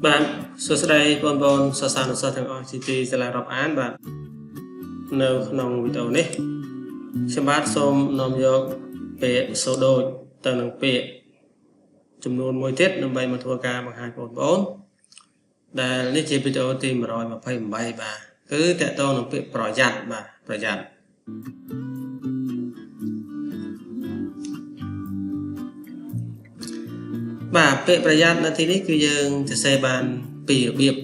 បាទសួស្តីបងប្អូនសិស្សានុសិស្សទាំងអស់ជាទីស្រឡាញ់រាប់អានបាទនៅក្នុងវីដេអូនេះខ្ញុំបាទសូមនាំយកពាក្យសូដូចទៅនឹងពាក្យចំនួនមួយទៀតដើម្បីមកធ្វើការបង្ហាញបងប្អូនដែលនេះជាវីដេអូទី128បាទគឺតកតងនឹងពាក្យប្រយ័ត្នបាទប្រយ័ត្នបាទពាក្យប្រយ័ត្ននៅទីនេះគឺយើងសរសេរបានពីររបៀប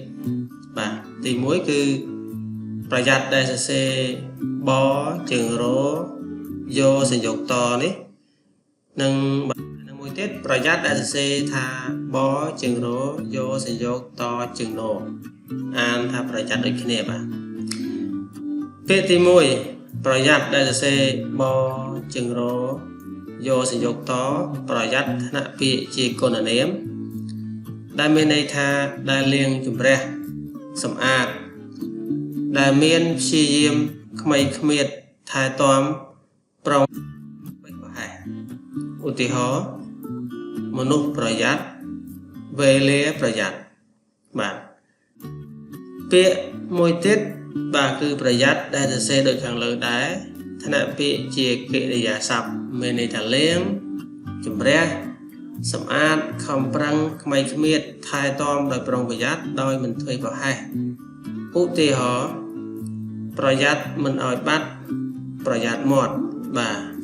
បាទទី1គឺប្រយ័ត្នដែលសរសេរបជើងរយោសញ្ញកតនេះនិងមួយទៀតប្រយ័ត្នដែលសរសេរថាបជើងរយោសញ្ញកតជើងណអានថាប្រយ័ត្នដូចគ្នាបាទពាក្យទី1ប្រយ័ត្នដែលសរសេរបជើងរយោសញ្ញកតប្រយ័ត្នថ្នាក់ពាក្យជាគុណនាមដែលមានន័យថាដែលលាងជម្រះសម្អាតដែលមានព្យាយាមក្មេងគ្មៀតថែទាំប្រុងប្រហែសឧទាហរណ៍មនុស្សប្រយ័ត្នវេលាប្រយ័ត្នបាទពាក្យមួយទៀតបាទគឺប្រយ័ត្នដែលសរសេរដូចខាងលើដែរថ្នាក់ពាក្យជាកិរិយាសព្ទមានន័យថាលាងជម្រះសម្អាតខំប្រឹងក្មេងគ្មៀតថែទាំដោយប្រុងប្រយ័ត្នដោយមិនធ្វេសប្រហែសឧទាហរណ៍ប្រយ័ត្នមិនឲ្យបាត់ប្រយ័ត្នមាត់បាទ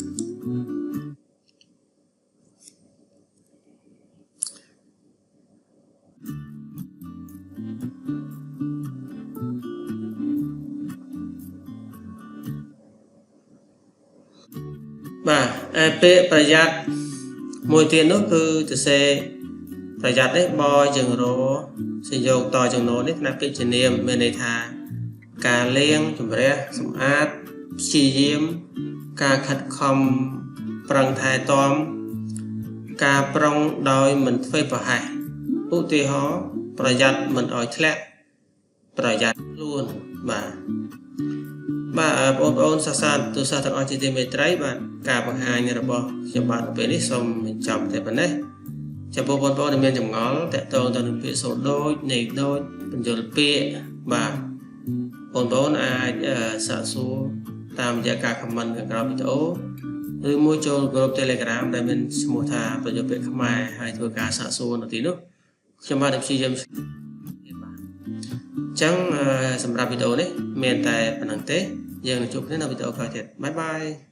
បាទឯពាក្យប្រយ័ត្នមួយទៀតនោះគឺសរសេរប្រយ័ត្ននេះបជើងរសញ្ញកតជើងណនេះថ្នាក់ពាក្យជានាមមានន័យថាការលាងជម្រះសម្អាតព្យាយាមការខិតខំប្រឹងថែទាំការប្រុងដោយមិនធ្វេសប្រហែសឧទាហរណ៍ប្រយ័ត្នមិនឲ្យធ្លាក់ប្រយ័ត្នខ្លួនបាទបាទបងប្អូនសិស្សានុសិស្សទាំងអស់ជាទីមេត្រីបាទការបង្ហាញរបស់ខ្ញុំបាទនៅពេលនេះសូមបញ្ចប់តែប៉ុណ្ណេះចំពោះបងប្អូនដែលមានចម្ងល់តាក់ទងទៅនឹងពាក្យសូដូចន័យដូចបញ្យលពាក្យបាទបងប្អូនអាចសាកសួរតាមរយៈការ comment ខាងក្រោមវីដេអូឬមួយចូលក្រុម Telegram ដែលមានឈ្មោះថាបញ្យលពាក្យខ្មែរហើយធ្វើការសាកសួរនៅទីនោះខ្ញុំបាទនឹងព្យាយាមបាទអញ្ចឹងសម្រាប់វីដេអូនេះមានតែប៉ុណ្្នឹងទេយើងនឹងជួបគ្នានៅវីដេអូក្រោយទៀតបាយបាយ។